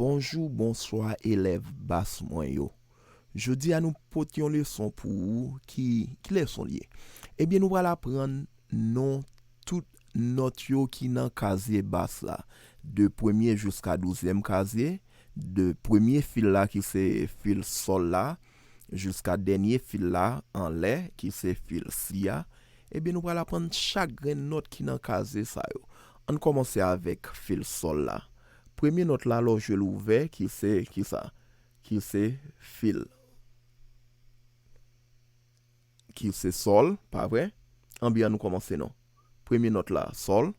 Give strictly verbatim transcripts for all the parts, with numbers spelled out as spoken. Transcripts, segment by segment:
Bonjou, bonswa, elèv bas mwen yo. Jodi a, nou pote yon leson pou ou. Ki, ki leson l ye? Ebyen, nou pral aprann non tout nòt yo ki nan kazye bas la, de premye jiska douzyèm kazye, de premye fil la ki se fil sòl la, jiska dènye fil la anlè ki se fil si a. Ebyen, nou pral aprann chak grenn nòt ki nan kazye sa yo. Ann kòmanse avèk fil sòl la. Premye nòt la, lè w jwe l ouvè, ki se, ki sa? Ki se fil. Ki se sòl, pa vre? Anben, ann nou kòmanse non. Premye nòt la, sòl.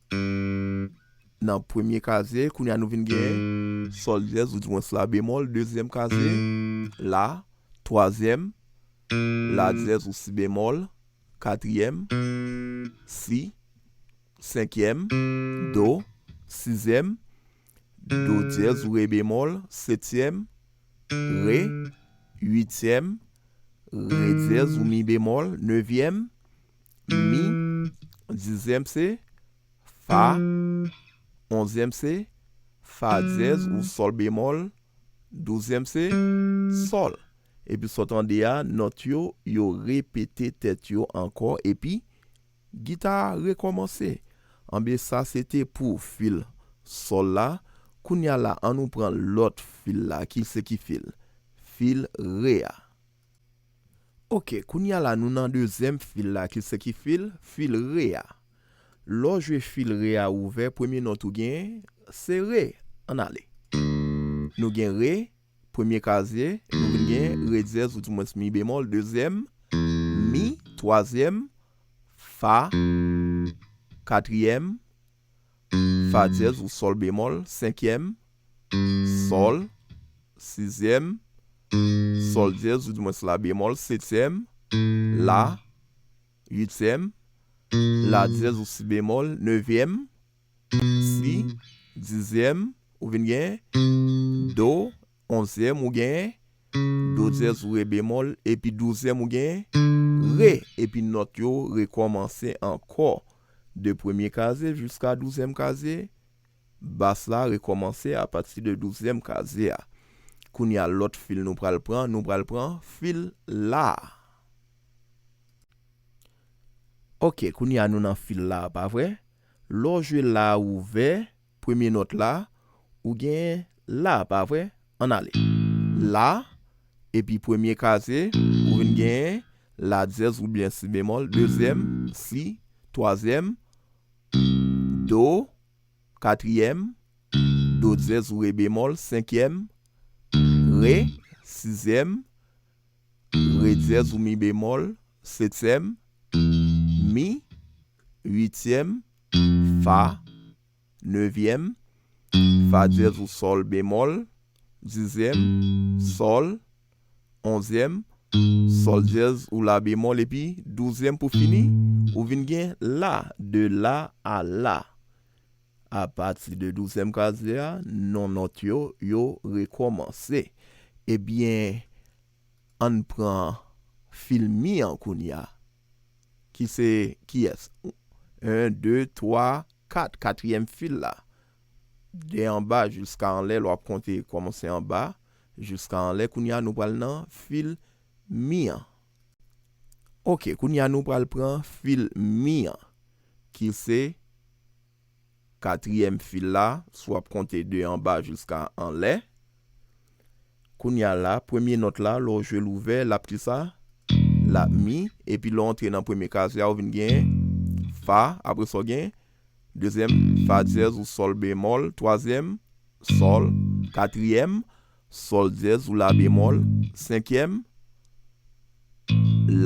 Nan premye kazye, kounye a nou vin gen sòl dyèz, oudimwens la bemòl. Dezyèm kazye, la. Twazyèm, la dyèz ou si bemòl. Katriyèm, si. Senkyèm, do. Sizyèm, do dyèz ou re bemòl. Setyèm, re. Uityèm, re dyèz ou mi bemòl. Nevyèm, mi. Dizyèm se fa. Onzyèm se fa dyèz ou sòl bemòl. Douzyèm se sòl. Epi sa w tande a, nòt yo, yo repete tèt yo ankò, epi gita a rekòmanse. Anben, sa se te pou fil sòl la. Kounye a la, ann nou pran lòt fil la. Ki se ki fil? Fil re a. Oke, kounye a la, nou nan dezyèm fil la. Ki se ki fil? Fil re a. Lè w jwe fil re a ouvè, premye nòt ou genyen, se re. Ann ale. Nou gen re, premye kazye, nou vin gen re dyèz, oudimwens mi bemòl, dezyèm, mi, twazyèm, fa, katriyèm, fa dyèz ou sòl bemòl, senkyèm, sòl, sizyèm, sòl dyèz, oudimwens la bemòl, setyèm, la, uityèm, la dyèz ou si bemòl, nevyèm, si, dizyèm, ou vin gen do, onzyèm ou gen do dyèz ou re bemòl, epi douzyèm ou gen re, epi nòt yo rekòmanse ankò de premye kazye jiska douzyèm kazye, bas la rekòmanse apati de douzyèm kazye a. Kounye a lòt fil nou pral pran, nou pral pran fil la. Oke, kounye a nou nan fil la, pa vre? Lè w jwe la ouvè, premye nòt la, ou gen la, pa vre? Ann ale. La, epi premye kazye, ou vin gen la dyèz oubyen si bemòl, dezyèm, si, twazyèm, do, katriyèm, do dyèz ou re bemòl, senkyèm, re, sizyèm, re dyèz ou mi bemòl, setyèm, mi, uityèm, fa, nevyèm, fa dyèz ou sòl bemòl, dizyèm, sòl, onzyèm, sòl dyèz ou la bemòl, epi douzyèm pou fini, ou vin gen la, de la a la. Apati de douzyèm kazye a, non nòt yo, yo rekòmanse. Ebyen, ann pran fil mi an kounye a. Ki se kiyès? En, de, twa, kat, katriyèm fil la. De anba jiska anlè, lè w ap konte kòmanse anba, jiska anlè. Kounye a, nou pral nan fil mi an. Oke, kounye a, nou pral pran fil mi an, ki se katriyèm fil la, si w ap konte de anba jiska anlè. Kounye a la, premye nòt la, lè w jwe l ouvè, l ap kisa? L ap mi, epi lè w antre nan premye kazye a, ou vin gen fa, apre sa w gen dezyèm, fa dyèz ou sòl bemòl, twazyèm, sòl, katriyèm, sòl dyèz ou la bemòl, senkyèm,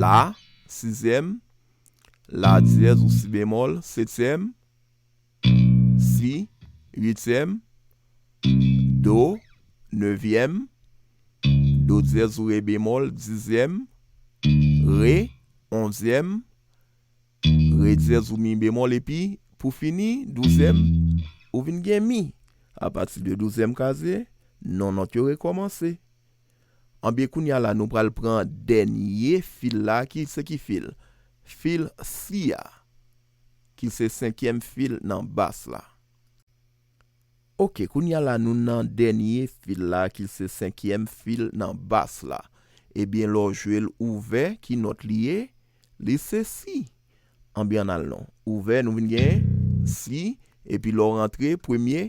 la, sizyèm, la dyèz ou si bemòl, setyèm, si, uityèm, do, nevyèm, do dyèz ou re bemòl, dizyèm, re, onzyèm, re dyèz ou mi bemòl, epi pou fini, douzyèm, ou vin gen mi. Apati de douzyèm kazye, non nòt yo rekòmanse. Anben, kounye a la, nou pral pran dènye fil la, ki se ki fil? Fil si a, ki se senkyèm fil nan bas la. Ok, kounye a la nou nan dènye fil la ki se senkyèm fil nan bas la. Ebyen, lè w jwe l ouvè, ki nòt li ye? Li se si. Anbyen, ann al non. Ouvè, nou vin gen si, epi lè w rantre, premye,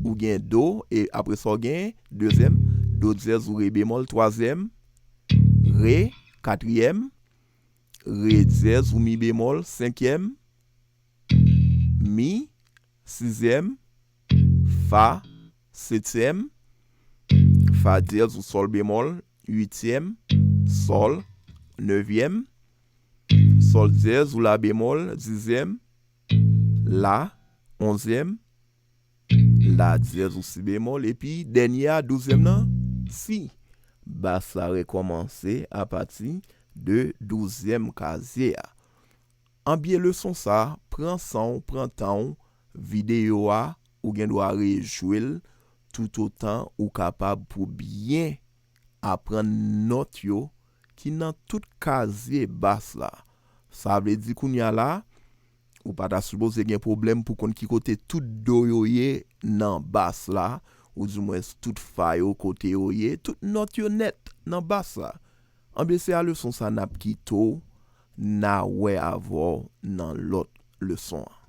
ou gen do, e apre sa w gen dezyèm, do dyèz ou re bemòl, twazyèm, re, katriyèm, re dyèz ou mi bemòl, senkyèm, mi, sizyèm, fa, setyèm, fa dyèz ou sòl bemòl, uityèm, sòl, nevyèm, sòl dyèz ou la bemòl, dizyèm, la, onzyèm, la dyèz ou si bemòl, epi dènye a, douzyèm nan, si. Bas la rekòmanse apati de douzyèm kazye a. Anbyen leson sa, pran san w, pran tan w, videyo a, ou gen dwa rejwe l toutotan ou kapab pou byen aprann nòt yo ki nan tout kazye bas la. Sa vle di kounye a la, ou pa ta sipoze gen pwoblèm pou konn ki kote tout do yo ye nan bas la, oudimwens tout fa yo kote yo ye, tout nòt yo nèt nan bas la. Anbyen se a leson sa n ap kite w, n a wè avè w nan lòt leson an.